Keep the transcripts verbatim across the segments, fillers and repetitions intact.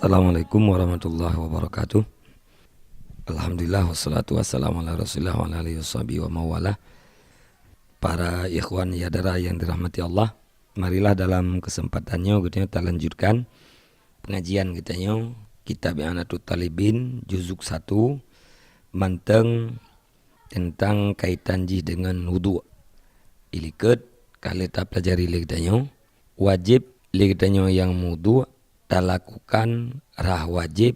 Assalamualaikum warahmatullahi wabarakatuh. Alhamdulillah, wassalatu wassalamu ala Rasulillah wa ala alihi wasahbihi wa mawalah. Para ikhwan yadara yang dirahmati Allah, marilah dalam kesempatan nyoe geutanyoe talanjutkan pengajian geutanyoe kitab I'anatut Talibin juzuk satu manteng teuntang kaitan jih deungon wudhu. Ilikot ka lheueh tapelajari lé geutanyoe, wajéb lé geutanyoe nyang meuwudhu talakukan rhah wajéb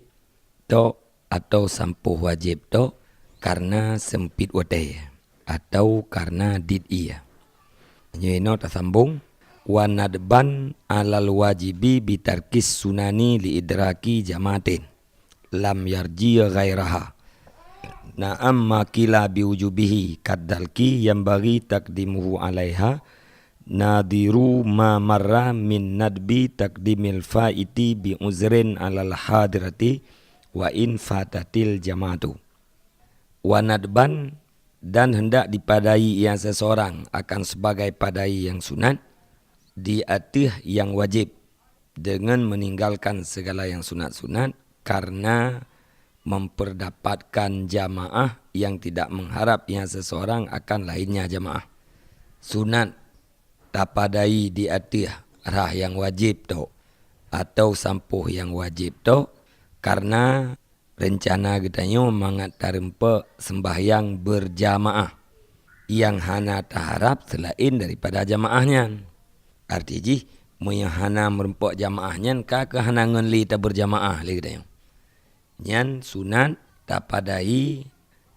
tok atau sampôh wajéb tok kareuna seumpit watée atau kareuna dit ié. Nyoe inoe tasambong, wa nadban alal wajibi bitarkis sunani li idraki jamaatin lam yarji ghairaha. Na'am, ma qila biwujubihi kadzalki yanbaghi taqdimuhu alaiha, nadhiru ma marra min nadbi taqdimil faiti bi uzrin alal hadirati wa in fatatil jama'atu. Wa nadban, dan hendak dipadai ia seseorang akan sebagai padai yang sunat di ateueh yang wajéb, deungon meninggalkan segala yang sunat-sunat karena memperdapatkan jamaah yang tidak mengharap ia seseorang akan lainnya jamaah. Sunat tapadai di ateueh rhah yang wajéb tok atau sampôh yang wajéb tok karena reuncana geutanyoe mangat tareumpok seumbahyang beurjamaah nyang hana taharab seulaén daripada jamaah nyan. Arti jih, meunyoe hana meurumpok jamaah nyan ka keuh hana ngon lé tabeurjamaah lé geutanyoe. Nyan sunat tapadai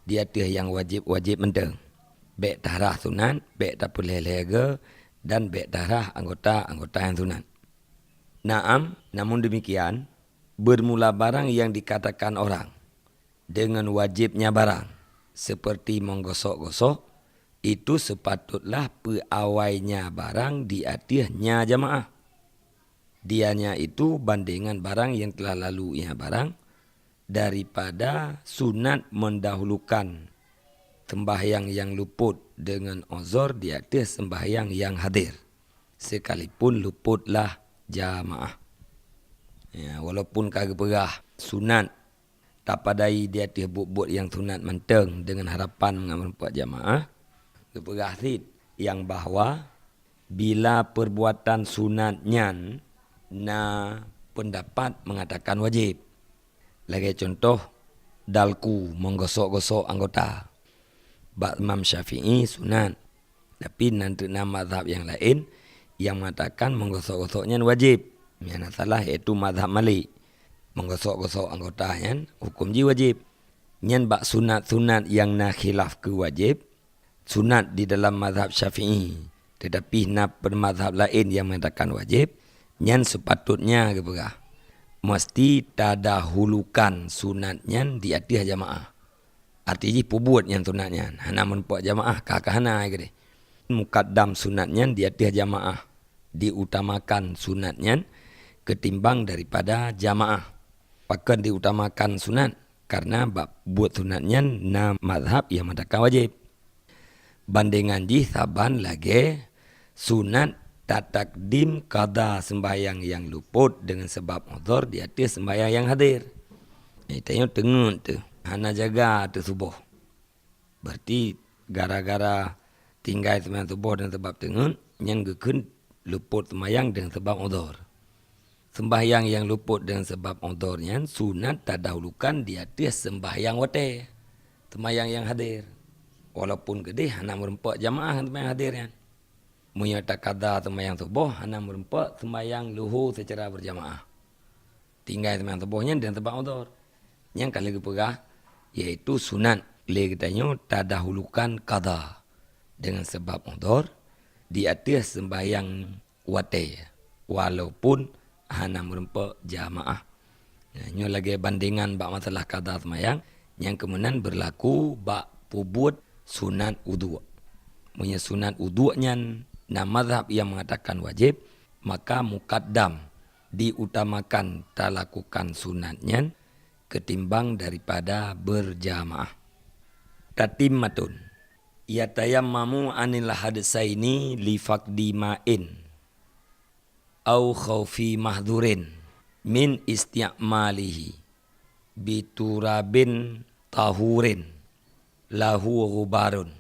di ateueh nyang wajéb-wajéb mantong. Bék tarhah sunat, bék tapeulhée-lhée goe, dan bék tarhah anggota-anggota nyang sunat. Naam, namun demikian, bermula barang yang dikatakan orang dengan wajibnya barang, seperti menggosok-gosok, itu sepatutlah peuawainya barang di ateueh nya jamaah. Dianya itu bandingan barang yang telah lalu nya barang, daripada sunat mendahulukan sembahyang yang luput dengan uzur di ateueh sembahyang yang hadir, sekalipun luputlah jamaah. Ya, walaupun ka geupeugah sunat tapadai di ateueh buet-buet nyang sunat mantong dengan harapan ngon meurumpok jamaah, geupeugah cit nyang bahwa bila perbuatan sunat nyan na pendapat mengatakan wajib. Lagée contoh, dalku, menggosok-gosok anggota. Bak Imam Syafi'i sunat. Tapi nan teuk na mazhab nyang laén nyang mengatakan menggosok-gosok nyan wajib. Nyang na salah yaitu mazhab Malik. Menggosok-gosok anggota nyan huköm jih wajib. Nyan bak sunat-sunat nyang na khilaf keu wajib, sunat di dalam mazhab Syafi'i, tetapi na peumazhab laén nyang mengatakan wajib, nyan sepatutnya geupeugah, meusti tadahulukan sunat nyan di ateueh jamaah. Arti jih peubuet nyang sunat nyan hana meurumpok jamaah ka keuh hana keudeh. Mukaddam sunat nyan di ateueh jamaah, diutamakan sunat nyan keutimbang daripada jamaah. Pakon diutamakan sunat? Karena bak buet sunat nyan na mazhab nyang mengatakan wajib. Bandingan jih saban lagée sunat tatakdim qadha sembahyang nyang luput dengan sebab uzur di ateueh sembahyang nyang hadir. Nyan tanyoe teungeut teuh, hana jaga teuh suboh. Berarti gara-gara tinggai sembahyang suboh dengan sebab teungeut, nyan geukheun luput sembahyang dengan sebab uzur. Sembahyang nyang luput dengan sebab uzur nyan sunat tadahulukan di ateueh sembahyang watée, sembahyang nyang hadir. Walaupun keudeh hana meurumpok jamaah ngon sembahyang hadir nyan. Meunyoe takada sembahyang suboh hana meurumpok sembahyang luhô seucara beurjamaah, tinggai sembahyang suboh nyan dan sebab uzur. Nyang ka lheueh geupeugah, yaitu sunat lé geutanyoe tadahulukan qadha dengan sebab uzur di ateueh sembahyang watée, walaupun hana meurumpok jamaah. Nah, nyoe lagée bandingan bak masalah qadha seumayang, nyang keumeunan beurlaku bak peubuet sunat uduk. Meunyoe sunat uduk nyan na mazhab nyang mengatakan wajib, maka mukaddam, diutamakan talakukan sunat nyan keutimbang daripada beurjamaah. Tatimmatun, yatayammamu anil hadsaini li faqdi ma'in au khaufi mahdzurin, min isti'malihi biturabin tahurin lahu ghubarun.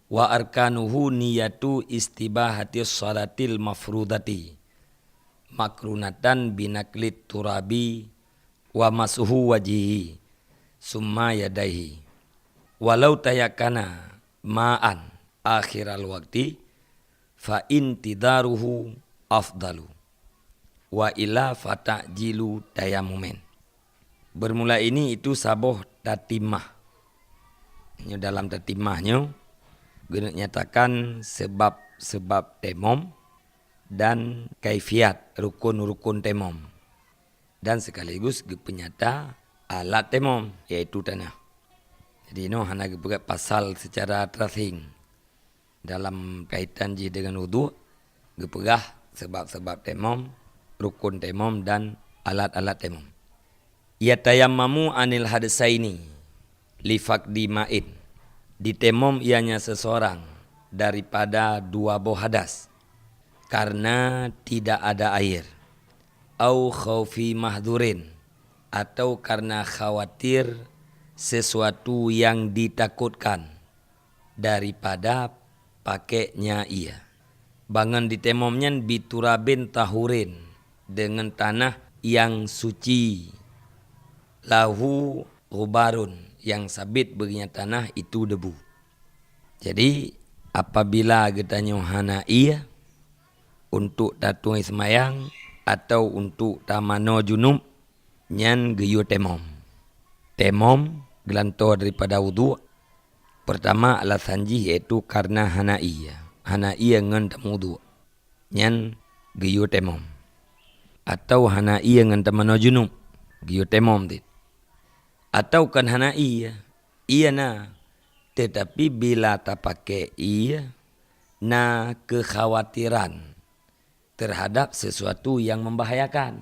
Wa arkanuhu niyatu istibahati shalatil mafrudati makrunatan binaklit turabi wa masuhu wajhihi summa yadaihi. Walau tayakana ma'an akhiral waqti fa intidaruhu afdalu. Wa illa fata'jilu tayamumin. Bermula ini itu saboh tatimah. Nyoe dalam tatimah nyoe geuneuk nyatakan sebab-sebab temom dan kaifiat rukun-rukun temom. Dan sekaligus geupeunyata alat temom, yaitu tanah. Jadi, inoe hana geupeugah pasal secara terasing. Dalam kaitan jih dengan wudhu, geupeugah sebab-sebab temom, rukun temom dan alat-alat temom. Yatayammamu anil hadasaini li faqdi ma'in. Ditemom ianya seseorang daripada dua boh hadas karena tidak ada air. Au khaufi mahdhurin, atau karena khawatir sesuatu yang ditakutkan daripada pakeknya ia. Bangon ditemom nyan biturabin tahurin, dengan tanah yang suci. Lahu ghubarun, yang sabit bagi nyan tanah itu debu. Jadi, apabila geutanyoe hana ié untuk tatueng seumayang atau untuk tamanoe junub, nyan geuyue temom. Temom geulantoe daripada wudhu. Peurtama alasan jih yaitu karena hana ié, hana ié ngon tameuwudhu. Nyan geuyue temom. Atau hana ié ngon tamanoe junub, geuyue temom cit. Atau kon hana ié, ié na, teutapi bila tapaké ié, na keukhawatiran terhadap sesuatu yang membahayakan.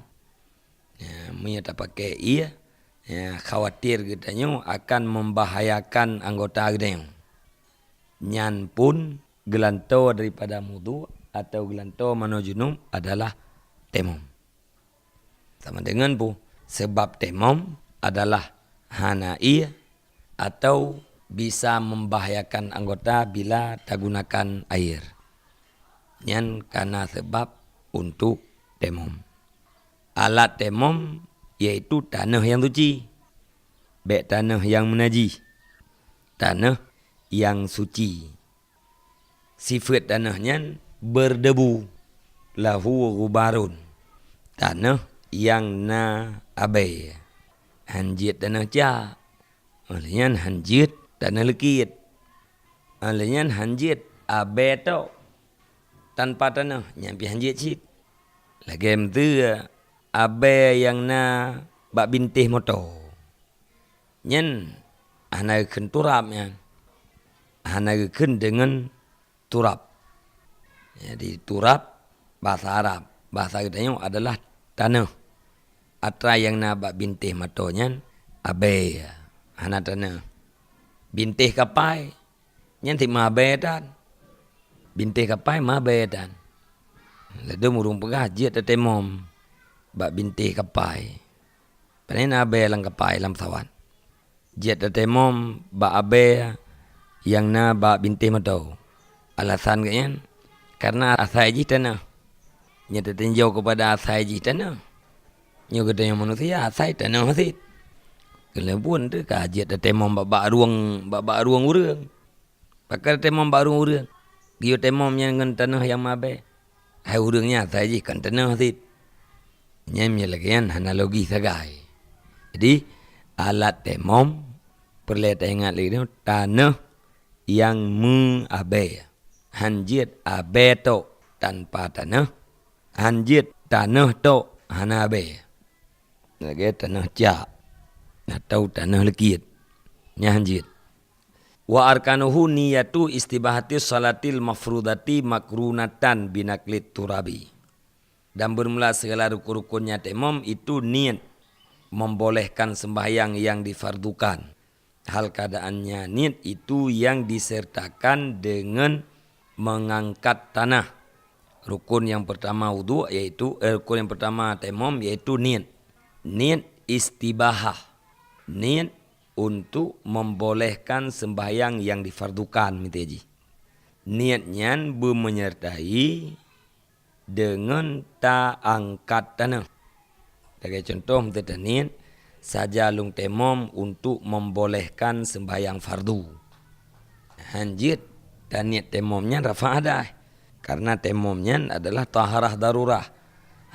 Ya, meunyoe tapaké ié, ya, khawatir geutanyoe akan membahayakan anggota geutanyoe. Nyan pun geulantoe daripada wudhu atau geulantoe manoe junub adalah temom. Sama dengan pu, sebab temom adalah hana ié atau bisa membahayakan anggota bila tagunakan air. Nyan kana sebab untuk temom. Alat temom yaitu tanoh nyang suci. Bék tanoh nyang meunajih. Tanoh nyang suci. Sifeuet tanoh nyan berdebu, lahu ghubarun, tanoh nyang na abée. Han jeuet tanoh cak, óh lheueh nyan han jeuet tanoh leukit, óh lheueh nyan han jeuet abée tok tanpa tanoh, nyan pih han jeuet cit. Lagée meuteue abée nyang na bak bintéh moto. Nyan hana geukheun turab nyan. Hana geukheun deungon turab. Jadi, turab, bahasa Arab. Bahasa geutanyoe adalah tanoh. Atra nyang na bak bintéh moto nyan abée, hana tanoh. Bintéh kapai, nyan cit meuabée tan. Bintéh kapai meuabée tan. Ladôm ureuëng peugah jeuet tatemom bak bintéh kapai. Pane na abée lam kapai lam pesawat. Jeuet tatemom bak abée nyang na bak bintéh moto. Alasan geuh nyan, karena asai jih tanoh. Nyan tatinjau keupada asai jih tanoh. Nyoe geutanyoe manusia asai tanoh cit. Keuleubon teuh ka jeuet tatemom bak-bak rueng, bak-bak rueng ureuëng. Pakon tatemom bak rueng ureuëng? Geuyue temom nyan ngon tanoh nyang meuabée. Hai ureuëng nyan asai jih kon tanoh cit. Nyan meunyoe lagée nyan hana logis sagai. Jadi, alat temom peureulée taingat lé nyoe tanoh nyang meuabée. Han jeuet abée tok tanpa tanoh, han jeuet tanoh tok hana abée. Lagée tanoh cak atau tanoh leukit. Nyan han jeuet. Wa arkanuhu niyatu istibahati shalatil mafrudati makrunatan binaklit turabi. Dan bermula segala rukun-rukunnya temom itu niet membolehkan sembahyang yang difardukan. Hal keadaannya niet itu yang disertakan dengan mengangkat tanah. Rukun yang pertama wudhu yaitu, eh, rukun yang pertama tayamum yaitu niet. Niet istibahah. Niet untuk membolehkan sembahyang yang difardukan, mita jih. Niet nyan beumenyertai deungon ta angkat tanoh. Lagée cuntoh, meuteutaniet saja lôn tayamum untuk membolehkan sembahyang fardu. Hanjeuet taniet tayamum nyan rafa' hadaih, karena tayamum nyan adalah taharah darurah,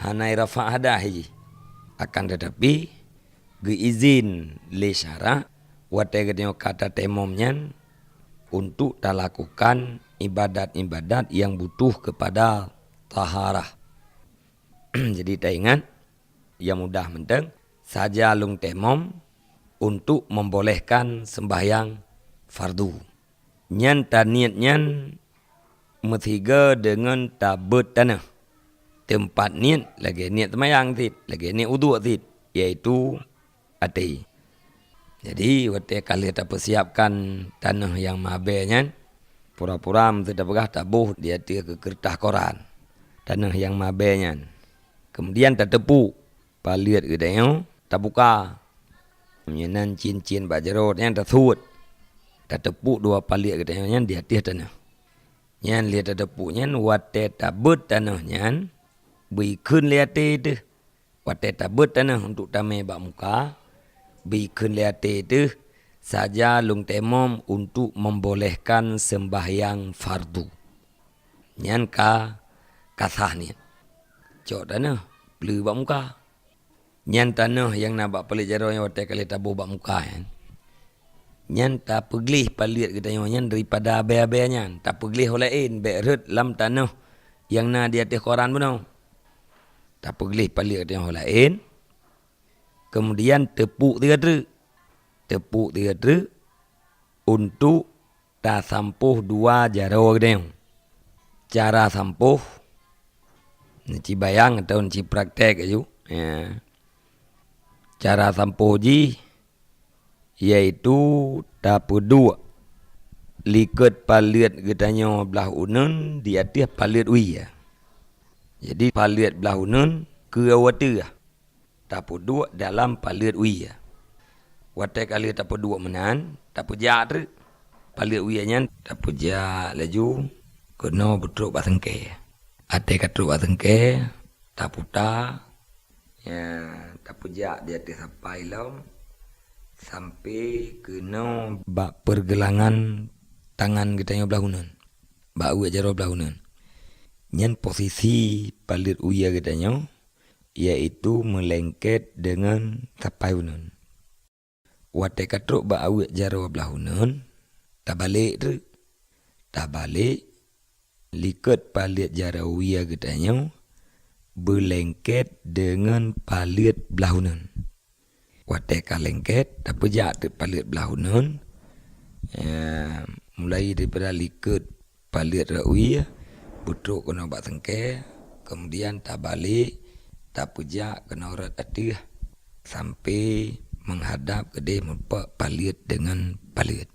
hana rafa' hadaih jih. Akan tetapi, geuizin lé syarak watée geutanyoe ka tatayamum nyan untuk talakukan ibadat-ibadat yang butuh kepada taharah. Jadi taingat, yang mudah mantong, saja lôn tayamum untuk membolehkan sembahyang fardu. Nyan taniet nyan meusigoe deungon tabeuet tanoh. Teumpat niet lagée niet seumayang cit, lagée niet uduk cit, yaitu até. Jadi, watée ka lheueh tapeusiapkan tanoh nyang mabée nyan, pura-pura meuteuteupeugah taboh di ateueh keu keureutah koran tanoh nyang mabée nyan. Keumudian tateupuk paleuet geutanyoe, tabuka. Meunyoe nan cin-cin bak jaroe nyan tasuet. Tateupuk dua paleuet geutanyoe nyan di ateueh tanoh. Nyan lheueh tateupuk nyan watée tabeuet tanoh nyan, beuikheun lé até teuh. Watée tabeuet tanoh untuk tamé bak muka, beuikheun lé até teuh, saja lôn tayamum untuk membolehkan sembahyang fardu. Nyan ka, ka sah niet. Cok tanoh, pleue bak muka. Nyan tanoh nyang na bak paleuet jaroe nyan watée ka lheueh taboh bak muka nyan. Nyan tapeugleh paleuet geutanyoe nyan daripada abée-abée nyan. Tapeugleh ho laén, bék rhot lam tanoh nyang na di ateueh koran bunoe. Tapeugleh paleuet geutanyoe ho laén, keumudian teupuk tiga treuk. Teupuk tiga treuk untuk tasampôh dua jaroe geutanyoe. Cara sampôh, neuci bayang atawa neuci praktek aju. Ya. Cara sampôh jih yaitu tapeuduek likot paleuet geutanyoe blah uneun di ateueh paleuet wie. Jadi paleuet blah uneun keu ateueh. Tapeuduek dalam paleuet wie. Watée ka lheueh tapeuduek meunan, tapeujak treuk paleuet wie nyan, tapeujak laju keunoe beutrok bak seungkée. Watée ka trok bak seungkée, taputa, ya, tapeujak di ateueh sapai lom sampai keunoe bak peurgeulangan tangan geutanyoe blah uneun, bak aweuek jaroe blah uneun. Nyan posisi paleuet wie geutanyoe yaitu meulengket deungon sapai uneun. Watée ka trok bak aweuek jaroe blah uneun, tabalek treuk. Tabalek likot paleuet jaroe wie geutanyoe beulengket deungon paleuet blah uneun. Watée ka lengket, tapeujak treuk paleuet blah uneun, eh, mulai daripada likot paleuet rot wie, beutrok keunoe bak seungkée, keumudian tabalek, tapeujak keunoe rot ateueh, sampai meuhadab keudeh meurumpok paleuet deungon paleuet.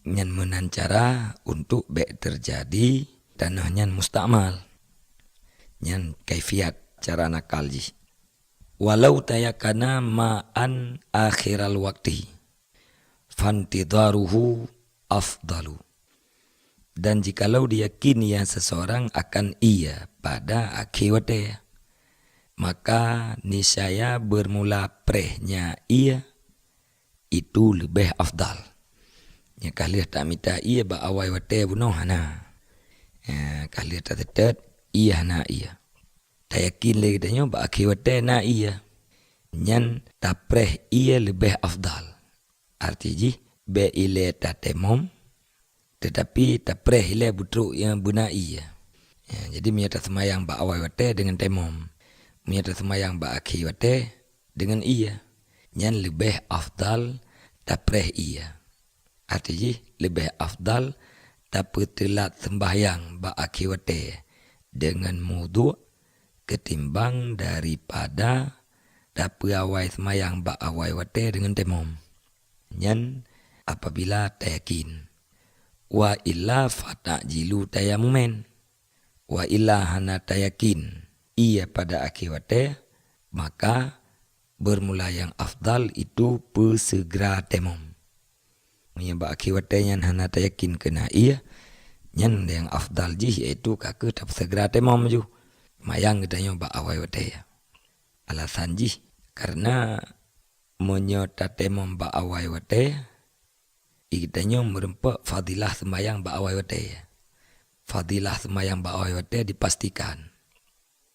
Nyan meunan cara untuk bék teujadi tanoh nyan mustakmal. Nyan kaifiat cara nakal jih. Walau tayakana ma'an akhiral waqti, fantidharuhu afdalu. Dan jikalau diyakin ia seseorang akan ie pada akhé watée, maka niscaya beurmula préhnya ie itu leubeh afdal. Nyang ka lheueh tamita ie bak awai watée bunoe hana. Nyang ka lheueh tateutét ie hana ie. Tayakin lé geutanyoe bak akhé watée na ie. Nyan tapréh ie leubeh afdal. Arti jih, bék ilée tatayamum, teutapi tapréh ilée beutrok nyang beuna ie. Ya, jadi meunyoe taseumayang bak awai watée deungon tayamum, meunyoe taseumayang bak akhé watée deungon ie, nyan leubeh afdal tapréh ie. Arti jih, leubeh afdal tapeuteulat seumbahyang bak akhé watée deungon muduk keutimbang daripada tapeuawai seumayang bak awai watée deungon tayamum. Nyan apabila tayakin. Wa illa fata'jilu tayamumin. Wa illa hana tayakin ié pada akhé watée, maka bermula nyang afdal itu peuseugera temom. Meunyoe bak akhé watée nyan hana tayakin keu na ié, nyan nyang afdal jih yaitu ka kheueh tapeuseugera temom ju. Seumayang geutanyoe bak awai watée. Alasan jih, kareuna meunyoe tatemom bak awai watée, geutanyoe meureumpok fadilah seumayang bak awai watée. Fadilah seumayang bak awai watée dipastikan.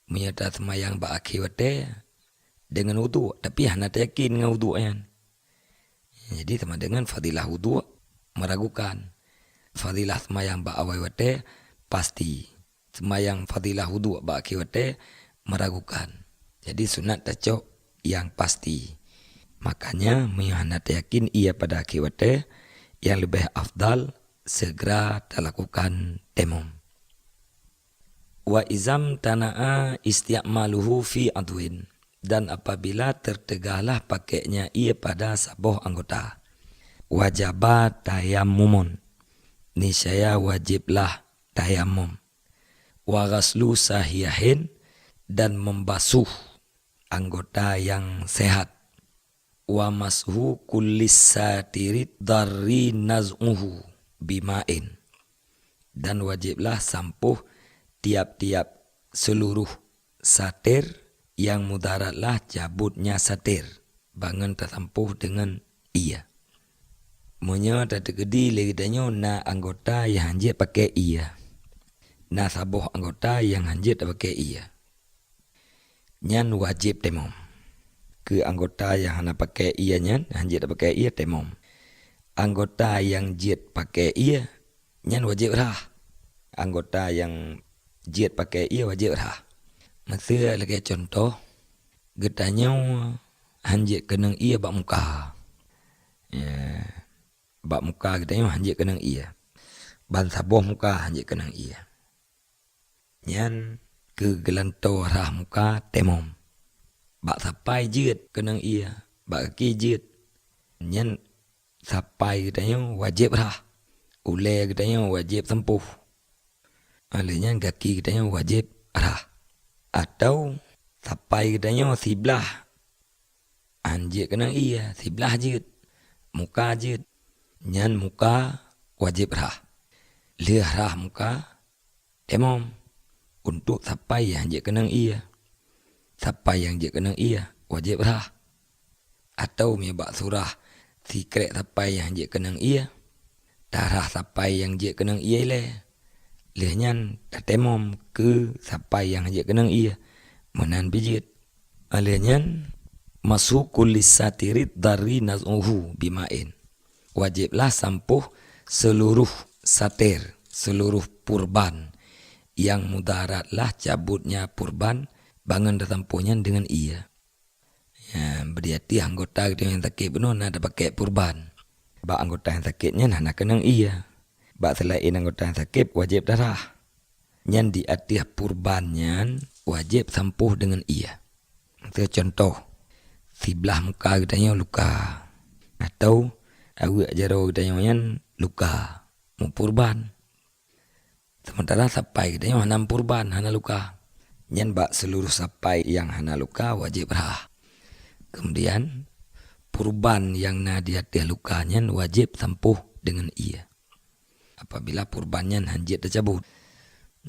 Meunyoe taseumayang bak akhé watée deungon wudhu, tapi hana tayakin ngon wudhu nyan, jadi sama deungon fadilah wudhu meragukan. Fadilah seumayang bak awai watée pasti. Seumayang fadilah wudhu bak akhé watée meragukan. Jadi sunat tacok nyang pasti. Makanya meunyoe hana tayakin ié pada akhé watée, nyang leubeh afdal seugera talakukan temom. Wa izam tana'a isti'maluhu fi adwin, dan apabila tertegahlah pakainya ié pada saboh anggota, wajaba tayammumun, niscaya wajiblah tayamum. Wa ghaslu sahihin, dan membasuh anggota yang sehat. Wa mashu kullis satirid darri naz'uhu bima'in, dan wajiblah sampoh tiap-tiap seluruh satir yang mudaratlah cabutnya satir, bangon tasampoh deungon ié. Meunyoe tateukeudi lé geutanyoe na anggota nyang hanjeuet pakai ié, na saboh anggota nyang hanjeuet tapakai ié, nyan wajéb temom. Keu anggota nyang hana pakai ié nyan, hanjeuet pakai ié, temom. Anggota nyang jeuet pakai ié, nyan wajéb rhah. Anggota nyang jeuet pakai ié wajéb rhah. Miseu lagée cuntoh, geutanyoe hanjeuet keunong ié bak muka. Ya, bak muka geutanyoe hanjeuet keunong ié. Ban saboh muka hanjeuet keunong ié. Nyan keu geulantoe rhah muka temom. Bak sapai jeuet keunong ié, bak gaki jeuet. Nyan sapai geutanyoe wajéb rhah. Ulée geutanyoe wajéb sampoh. Óh lheueh nyan gaki geutanyoe wajéb rhah. Atau sapai geutanyoe siblah hanjeuet keunong ié, siblah jeuet, muka jeuet. Nyan muka wajéb rhah. Lheueh rhah muka, temom untuk sapai nyang jeuet keunong ié. Sapai nyang jeuet keunong ié wajéb rhah. Atau meubak surah sikrék sapai nyang jeuet keunong ié, tarhah sapai nyang jeuet keunong ié ilée. Lheueh nyan tatemom keu sapai nyang jeuet keunong ié, meunan pih jeuet. Óh lheueh nyan, mashu kullis satirid darri naz'uhu bima'in. Wajéblah sampoh seuluruh satir, seuluruh purban nyang mudaratlah cabutnya purban, bangon tasampoh nyan deungon ié. Ya, bri ateueh anggota geutanyoe nyang sakét bunoe na tapakék purban. Bak anggota nyang sakét nyan hana keunong ié. Bak seulaén anggota nyang sakét wajéb tarhah. Nyan di ateueh purban nyan wajéb sampoh deungon ié. Miseu cuntoh, siblah muka geutanyoe luka, atau aweuek jaroe geutanyoe nyan luka, meupurban. Seumeuntara sapai geutanyoe hana meupurban, hana luka. Nyan bak seuluruh sapai nyang hana luka wajéb rhah. Keumudian, purban nyang na di ateueh luka nyan wajéb sampoh deungon ié. Apabila purban nyan hanjeuet tacabot,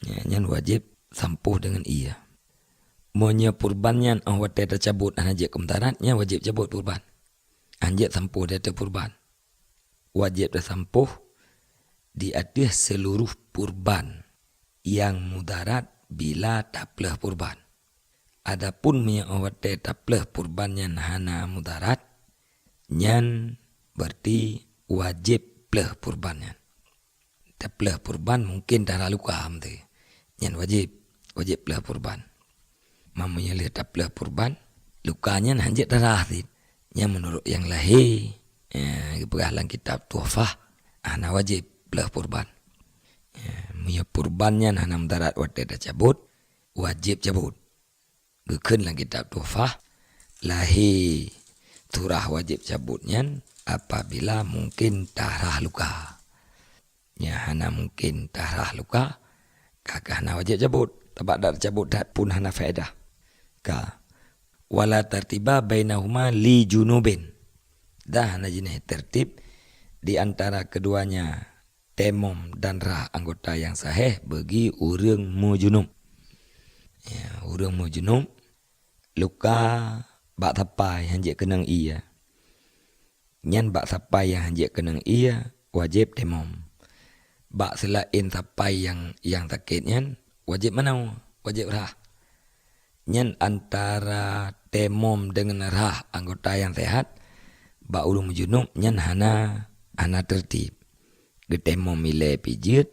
ya, nyan wajéb sampoh deungon ié. Meunyoe purban nyan óh watée tacabot hana jeuet keu mudarat, nyan wajéb cabot purban. Hanjeuet sampoh di ateueh purban. Wajéb tasampoh di ateueh seuluruh purban nyang mudarat bila tapleueh purban. Adapun meunyoe óh watée tapleueh purban nyan hana mudarat, nyan beurati wajéb pleueh purban nyan. Tapleueh purban mungken tarhah luka, miseu, nyan wajéb, wajéb pleueh purban. Ma meunyoe lheueh tapleueh purban, luka nyan hanjeuet tarhah cit. Nyan meunurot nyang lahé, eh, geupeugah lam kitab Tuhfah, hana wajéb pleueh purban. Eh, meunyoe purban nyan hana mudarat watée tacabot, wajéb cabot. Geukheun lam kitab Tuhfah, lahé surah wajéb cabot nyan apabila mungken tarhah luka. Nyang hana mungken tarhah luka, Ka, ka hana wajéb cabot, sabab dak tacabot that pun hana faedah. Ka. Wala tartiba bainahuma li junubin. Dan hana jinéh tertib di antara keduanya, temom dan rhah anggota nyang sahéh bagi ureuëng meujunub. Ya, ureuëng meujunub luka bak sapai nyang jeuet keunong ié. Nyan bak sapai nyang jeuet keunong ié wajéb temom. Bak seulaén sapai nyang, nyang sakét nyan wajéb manoe, wajéb rhah. Nyan antara temom deungon rhah anggota nyang sehat, bak ureuëng meujunub nyan hana, hana tertib. Geutemom ilée pih jeuet,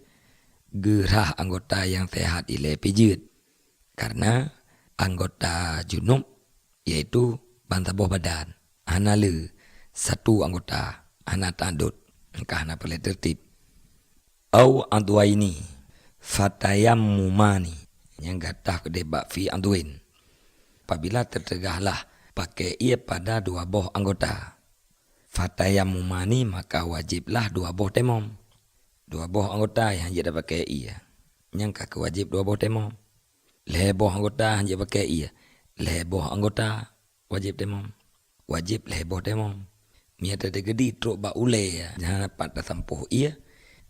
geurhah anggota nyang sehat ilée pih jeuet. Karena anggota junub, yaitu bansaboh badan, hana le, satu anggota, hana ta'adud, ka hana peureulée tertib. Au adwaini fatayammumani, nyang gata keudeh bak fi adwin. Apabila teuteugahlah pakai ié pada dua boh anggota, fatayammumani, maka wajéb lah dua boh temom. Dua boh anggota nyang jeuet pakai ié, nyang ka keuwajéb dua boh temom. Lhée boh anggota nyang jeuet pakai ié, lhée boh anggota wajéb temom. Wajéb lhée boh temom. Meunyoe teuteugedi trok bak ulée nyang hana pat tasampôh ié,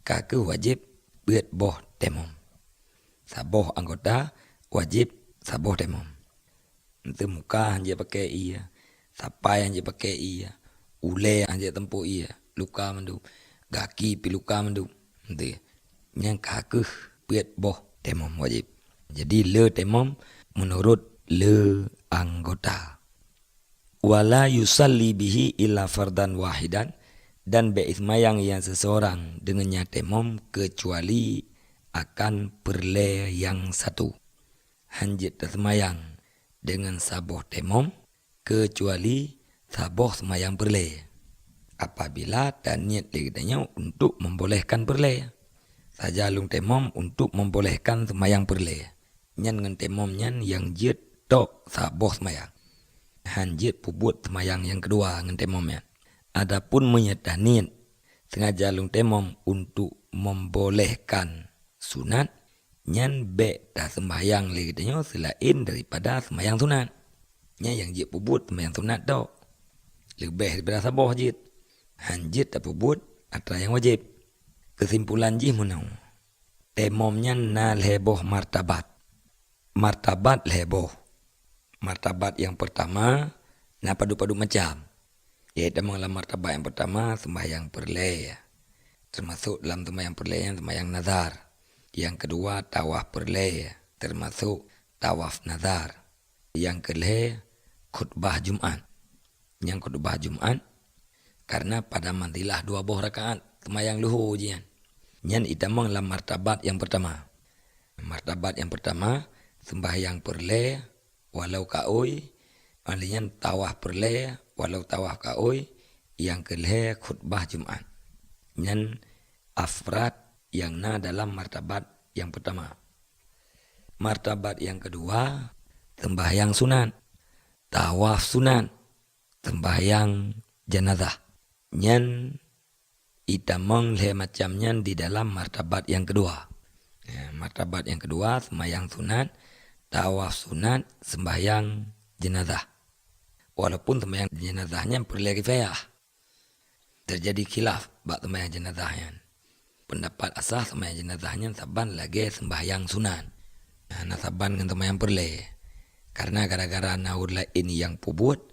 ka keuwajéb peuet boh temom. Saboh anggota wajéb saboh temom. Enteuk muka nyang jeuet pakai ié, sapai nyang jeuet pakai ié, ulée nyang jeuet tasampôh ié, luka mandum, gaki pih luka mandum. Enteuk. Nyang ka keuh peuet boh temom wajéb. Jadi le temom meunurot le anggota. Wala yusalli bihi illa fardan wahidan, dan bék seumayang nyang seuseurang deungon nyang temom keucuali akan peureulée nyang satu. Hán jeuet taseumayang deungon saboh temom keucuali saboh seumayang peureulée. Apabila taniet lé geutanyoe untuk membolehkan peureulée, saja lôn temom untuk membolehkan seumayang peureulée, nyan ngon temom nyan nyang jeuet tok saboh seumayang. Hán jeuet peubuet seumayang nyang keudua ngon temom nyan. Adapun meunyoe taniet sengaja lôn temom untuk membolehkan sunat, nyan bék taseumbahyang lé geutanyoe seulaén daripada seumbahyang sunat. Nyan nyang jeuet peubuet seumbahyang sunat tok. Leubeh daripada saboh jeuet. Hán jeuet tapeubuet atra nyang wajéb. Keusimpulan jih meunoe. Temom nyan na lhée boh martabat. Martabat lhée boh. Martabat nyang peurtama na padub-padub macam. Yaitu lam martabat nyang peurtama seumbahyang peureulée. Teumasok lam seumbahyang peureulée nyan seumbahyang nazar. Nyang keudua tawaf peureulée, teumasok tawaf nazar. Nyang keulhée khutbah Jumat. Nyang khutbah Jumat karena pada manzilah dua boh rakaat seumbahyang luhô jih nyan. Nyan itamong lam martabat nyang peurtama. Martabat nyang peurtama seumbahyang peureulée walau kaôi, lheueh nyan tawaf peureulée walau tawaf kaôi, nyang keulhée khutbah Jumat. Nyan afrad nyang na dalam martabat nyang peurtama. Martabat nyang keudua seumbahyang sunat, tawaf sunat, seumbahyang jenazah. Nyan itamong lhée macam nyan di dalam martabat nyang keudua. Ya, martabat nyang keudua seumbahyang sunat, tawaf sunat, seumbahyang jenazah. Walaupun seumbahyang jenazah nyan peureulée kifayah. Teujadi khilaf bak seumbahyang jenazah nyan. Peundapat asah seumbahyang jenazah nyan saban lagée seumbahyang sunat. Hana saban ngon seumbahyang peureulée. Karena gara-gara na ureuëng laén nyang peubuet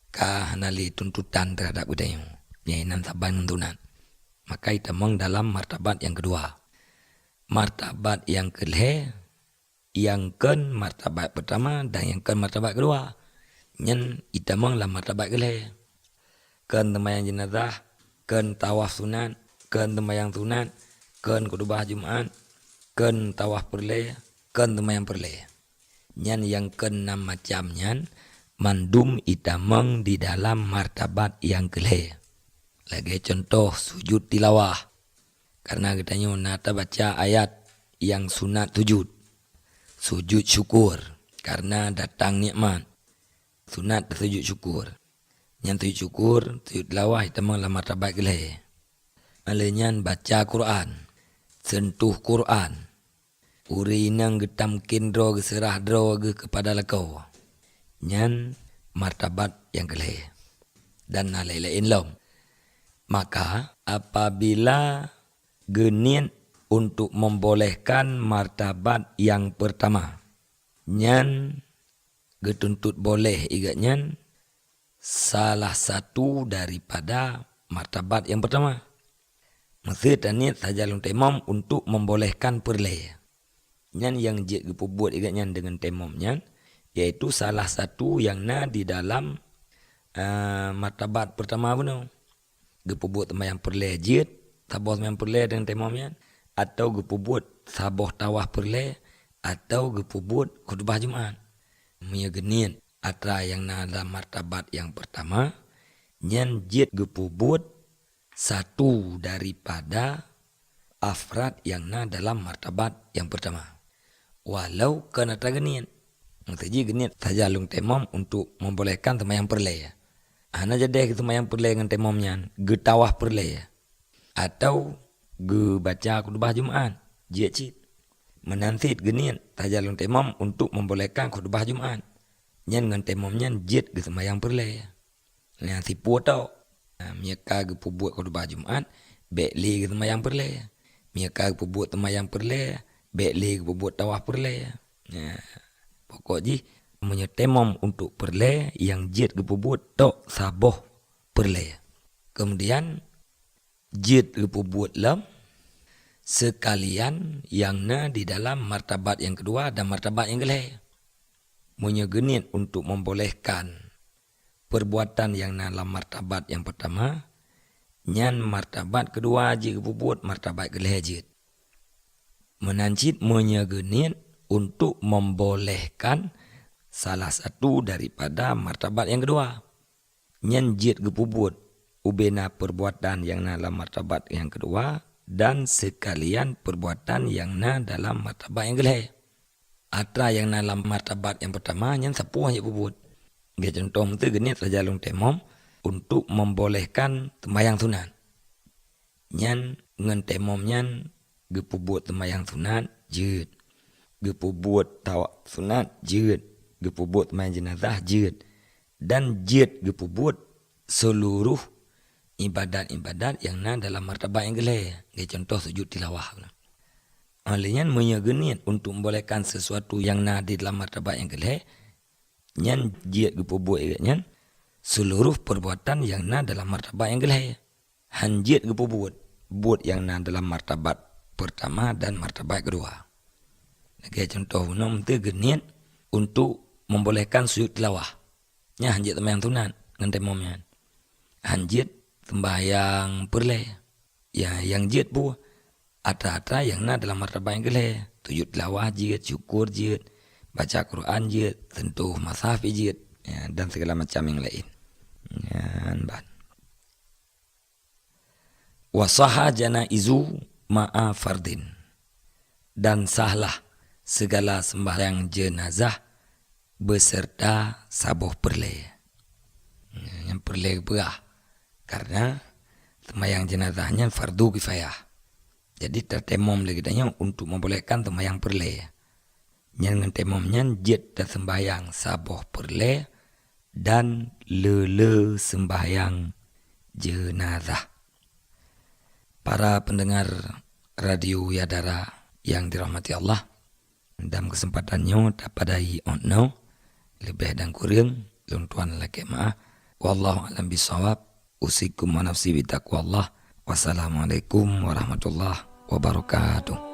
ka hana lé tuntutan teuhadab geutanyoe. Nyan inan saban ngon sunat. Maka itamong dalam martabat nyang keudua. Martabat nyang keulhée nyang kon martabat peurtama dan nyang kon martabat keudua. Nyan itamong lam martabat keulhée. Kon seumbahyang jenazah, kon tawaf sunat, kon seumbahyang sunat, kon khutbah Jumat, kon tawaf peureulée, kon seumbahyang peureulée. Nyan nyang kon nam macam nyan mandum itamong di dalam martabat nyang keulhée. Lagée cuntoh sujud tilawah. Karena geutanyoe na tabaca ayat nyang sunat sujud. Sujud syukur karena datang nikmat. Sunat sujud syukur. Nyan sujud syukur, sujud tilawah itamong lam martabat keulhée. Lheueh nyan baca Quran, sentuh Quran. ureuëng inong geutamken droe geuseurah droe geuh keupada lakoe. Nyan martabat nyang keulhée. Dan na laén-laén lom. Maka, apabila geuniet untuk membolehkan martabat nyang pertama, nyan geutuntot boleh igat nyan salah satu daripada martabat nyang pertama. Meusé taniet sajan lôn tayamom untuk membolehkan peureulée. Nyan nyang jeuet geupeubuet igat nyan deungon tayamom nyan, yaitu salah satu nyang na di dalam, eh, martabat pertama bunoe. Geupeubuet seumayang peureulée jeuet, saboh seumayang peureulée deungon tayamom nyan, atau geupeubuet saboh tawaf peureulée, atau geupeubuet khutbah Jumat. Meunyoe geuniet atra nyang na dalam martabat nyang pertama, nyan jeuet geupeubuet satu daripada afrad nyang na dalam martabat nyang pertama. Walau kon atra geuniet. Meusé jih geuniet sajan lôn tayamom untuk membolehkan seumayang peureulée. Hana jadeh geuseumayang peureulée ngon tayamom nyan, geutawaf peureulée. Atau geubaca khutbah Jumat, jeuet cit. Meunan cit geuniet sajan lôn tayamom untuk membolehkan khutbah Jumat. Nyan ngon tayamom nyan jeuet geuseumayang peureulée. Nyan sipu tok. Nah, meunyoe ka geupeubuet khutbah Jumat, bék lé geuseumayang peureulée. Meunyoe ka geupeubuet seumayang peureulée, bék lé geupeubuet tawaf peureulée. Nah, pokok jih, meunyoe tayamom untuk peureulée, nyang jeuet geupeubuet tok saboh peureulée. Kemudian, jeuet geupeubuet lom seukalian nyang na di dalam martabat nyang keudua dan martabat nyang keulhée. Meunyoe geuniet untuk membolehkan perbuatan nyang na lam martabat nyang pertama, nyan martabat keudua jeuet geupeubuet, martabat keulhée jeuet. Meunan cit meunyoe geuniet untuk membolehkan salah satu daripada martabat nyang keudua, nyan jeuet geupeubuet ubena perbuatan nyang na lam martabat nyang keudua dan seukalian perbuatan nyang na dalam martabat nyang keulhée. Atra nyang na lam martabat nyang pertama nyan sapeue jeuet peubuet. Lagée cuntoh, meusé geuniet sajan lôn tayamom untuk membolehkan seumayang sunat. Nyan ngon tayamom nyan geupeubuet seumayang sunat jeuet, geupeubuet tawaf sunat jeuet, geupeubuet seumayang jeunazah jeuet, dan jeuet geupeubuet seuluruh ibadat-ibadat nyang na dalam martabat nyang keulhée, lagée cuntoh sujud tilawah. Oleh nyan, meunyoe geuniet untuk membolehkan sesuatu nyang na di dalam martabat nyang keulhée, nyan jeuet geupeubuet igat nyan seuluruh perbuatan nyang na dalam martabat nyang keulhée. Hán jeuet geupeubuet buet nyang na dalam martabat pertama dan martabat keudua. Lagée cuntoh bunoe, meusé geuniet untuk membolehkan sujud tilawah. Nyan hán jeuet seumayang sunat ngon tayamom nyan. Hán jeuet seumayang peureulée. Ya, nyang jeuet peue? Atra-atra nyang na dalam martabat nyang keulhée. Sujud tilawah jeuet, syukur jeuet, baca Quran jeuet, sentuh mushaf jeuet, ya, dan segala macam nyang laén. Nyan ban. Wa sahha janaizu ma'a fardin. Dan sahlah segala sembahyang jenazah beserta saboh peureulée. Nyang peureulée geupeugah, karena sembahyang jenazah nyan fardu kifayah. Jadi, tatayamom lé geutanyoe untuk membolehkan sembahyang peureulée. Nyan ngon tayamom nyan jeuet taseumbahyang saboh peureulée dan le-le seumbahyang jeunazah. Para pendengar Radio Yadara yang dirahmati Allah, dalam kesempatan nyoe tapadai ôt noe, leubeh dan kureueng lôn tuan lakée meu'ah. Wallahu a'lam bishawab. Usikum wa nafsi bitaqwallah. Wassalamualaikum warahmatullahi wabarakatuh.